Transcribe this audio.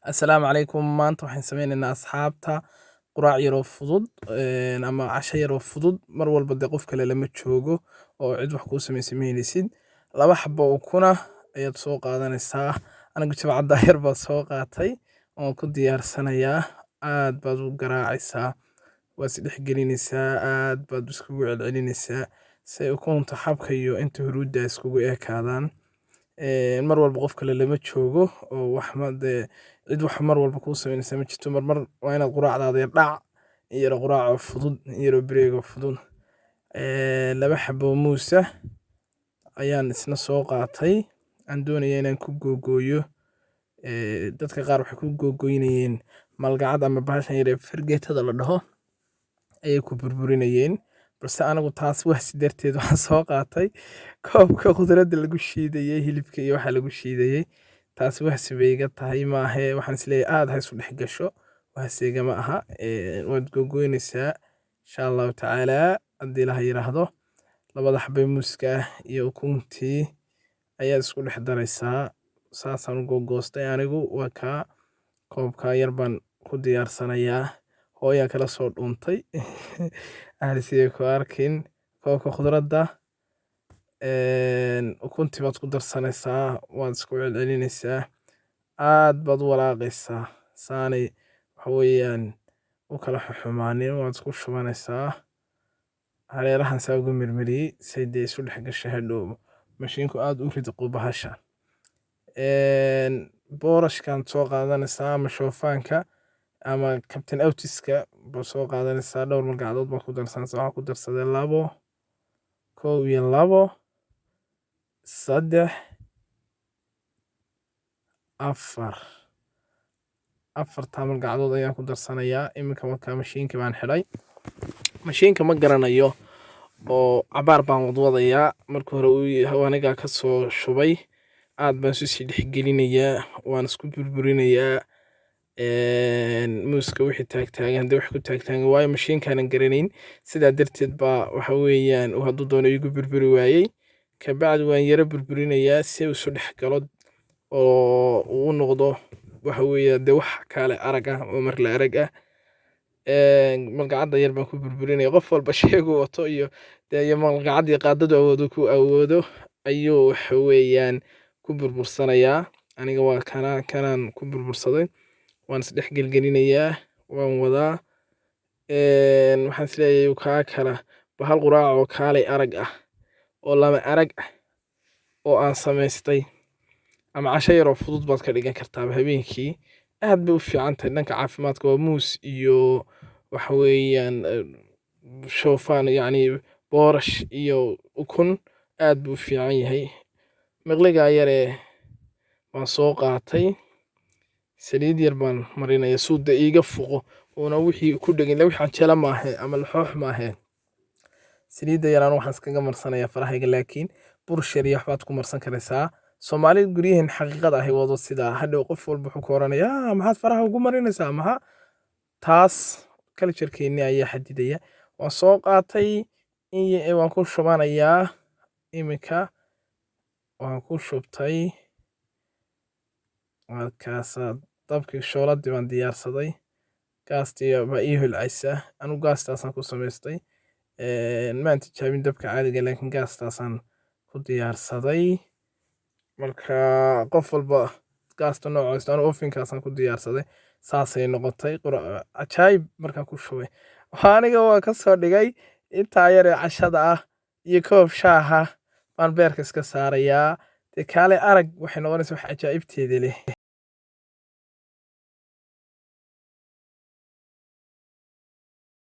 Assalaamu calaykum. Maanta waxaan sameynaynaa, asxaabta, quraac yaroo fudud ama casho yaroo fudud. Mar walba dee qof kale lama joogo oo cid wax kuu samaysa ma helaysid. Laba xabo ukuna ayaad soo qaadanaysaa. Anigu jabcadda yar baa soo qaatay oon ku diyaarsanayaa. Aad baad u garaacaysaa, waad is dhex gelinaysaa, aad baad iskugu celcelinaysaa si ay ukunta xabka iyo inta huruudda iskugu ekaadaan. Mar walba qof kale lama joogo oo wax ma dee cid wax mar walba kuu samaynaysa ma jirto. Marmar waa inaad quraacdaada yar dhac in yar, quraac oo fudud, in yaroo break oo fudud. Laba xabo muus ah ayaan isna soo qaatay, aan doonaya inaan ku googooyo. Dadka qaar waxay ku googoynayeen malgacad ama bahashan yar ee fargeetada la dhaho ayay ku burburinayeen, balse anigu taas wahsi darteed waxaan soo qaatay koobka khudradda lagu shiidayey, hilibka iyo waxa lagu shiidayey. Taas wahsi bay iga tahay, maahe waxaan isleeyahay aad ha isu dhex gasho, wahsi igama aha. Waad googoynaysaa, insha Allahu tacaala, haddii Ilaah yiraahdo. Labada xabo muuska ah iyo ukuntii ayaad isku dhex daraysaa. Saasaan u googoostay anigu. Waa kaa, koobka yar baan ku diyaarsanayaa. Hooyaa kala soo dhuuntay, ahli ku arkin koobka khudradda. Ukuntii baad ku darsanaysaa, waad isku celcelinaysaa, aad baad u walaaqaysaa saanay waxa weeyaan u kala xumaanin. Waad isku shubanaysaa, hareerahan saa ugu mirmiriyey say dee isu dhex gashay, hadhow mashiinku aad u ridqo bahasha. Boorashkan soo qaadanaysaa ama shoofaanka ama Captain Oatiska baad soo qaadanaysaa. Dhowr malgacdood baad ku darsanaysaa. Waxaan ku darsaday labo, kow iyo labo, saddex, afar. Afartaa malgacdood ayaan ku darsanayaa iminka. Markaa mashiinka baan xidhay. Mashiinka ma garanayo oo cabaar baan wadwadayaa. Marka hore uu anigaa ka soo shubay, aad baan isu sii dhexgelinayaa, waan isku burburinayaa muuska wixii taagtaagan, haddii wax ku taagtaagan, waayo mashiinkaanan garanayn. Sidaa darteed baa waxa weeyaan uu hadduu doono igu burburi waayey. Kabacdi waan yara burburinayaa si uu isu dhex galo oo uu u noqdo waxa weeye dee wax kale arag ah oo mar la arag ah. Malgacadda yar baan ku burburinaya. Qof walba shaygu wato iyo dee iyo malgacad iyo qaadadu awoodo ku awoodo ayuu waxa weeyaan ku burbursanayaa. Aniga waa kana, kanaan ku burbursaday. Waan isdhex gelgelinayaa, waan wadaa. Waxaan isleeyahay kaa kala bahal quraac oo kaalay arag ah oo lama arag ah oo aan samaystay, ama casho yar oo fudud baad ka dhigan kartaa habeenkii. Aad bay u fiican tahay dhanka caafimaadka. Waa muus iyo waxa weeyaan shoofaan, yacni boorash iyo ukun. Aad buu u fiican yahay. Miqligaa yaree waan soo qaatay, saliid yar baan marinaya suu dee iiga fuqo uuna wixii ku dhegin. Wixii canjeelo maahe ama laxoox maahe. Saliidda yaraan waxaan iskaga marsanayaa farahayga, laakiin burush yar iyo waxbaad ku marsan karaysaa. Soomaalida guryaheen xaqiiqada ahi wado sidaa. Hadhow qof walba wuxuu ku oranayaa, "Maxaad faraha ugu marinaysaa?" Maxaa taas culture-keenni ayaa xadidaya. Waan soo qaatay, waan ku shubanayaa iminka. Waan ku shubtay. Markaasaa dabkii shooladii baan diyaarsaday, gaastii baa ii holcaysa. Anigu gaastaasaan ku samaystay. Maan tijaabin dabka caadiga, laakiin gaastaasaan ku diyaarsaday. Marka qof walba gaasta noocaas, anigu ovenkaasaan ku diyaarsaday. Saasay noqotay cajaayib markaan ku shubay. Aniga waa ka soo dhigay intaa yar ee cashada ah iyo koob shaaha baan beerka iska saarayaa. Dee kaale arag, waxay noqonaysaa wax cajaa'ibteeda leh.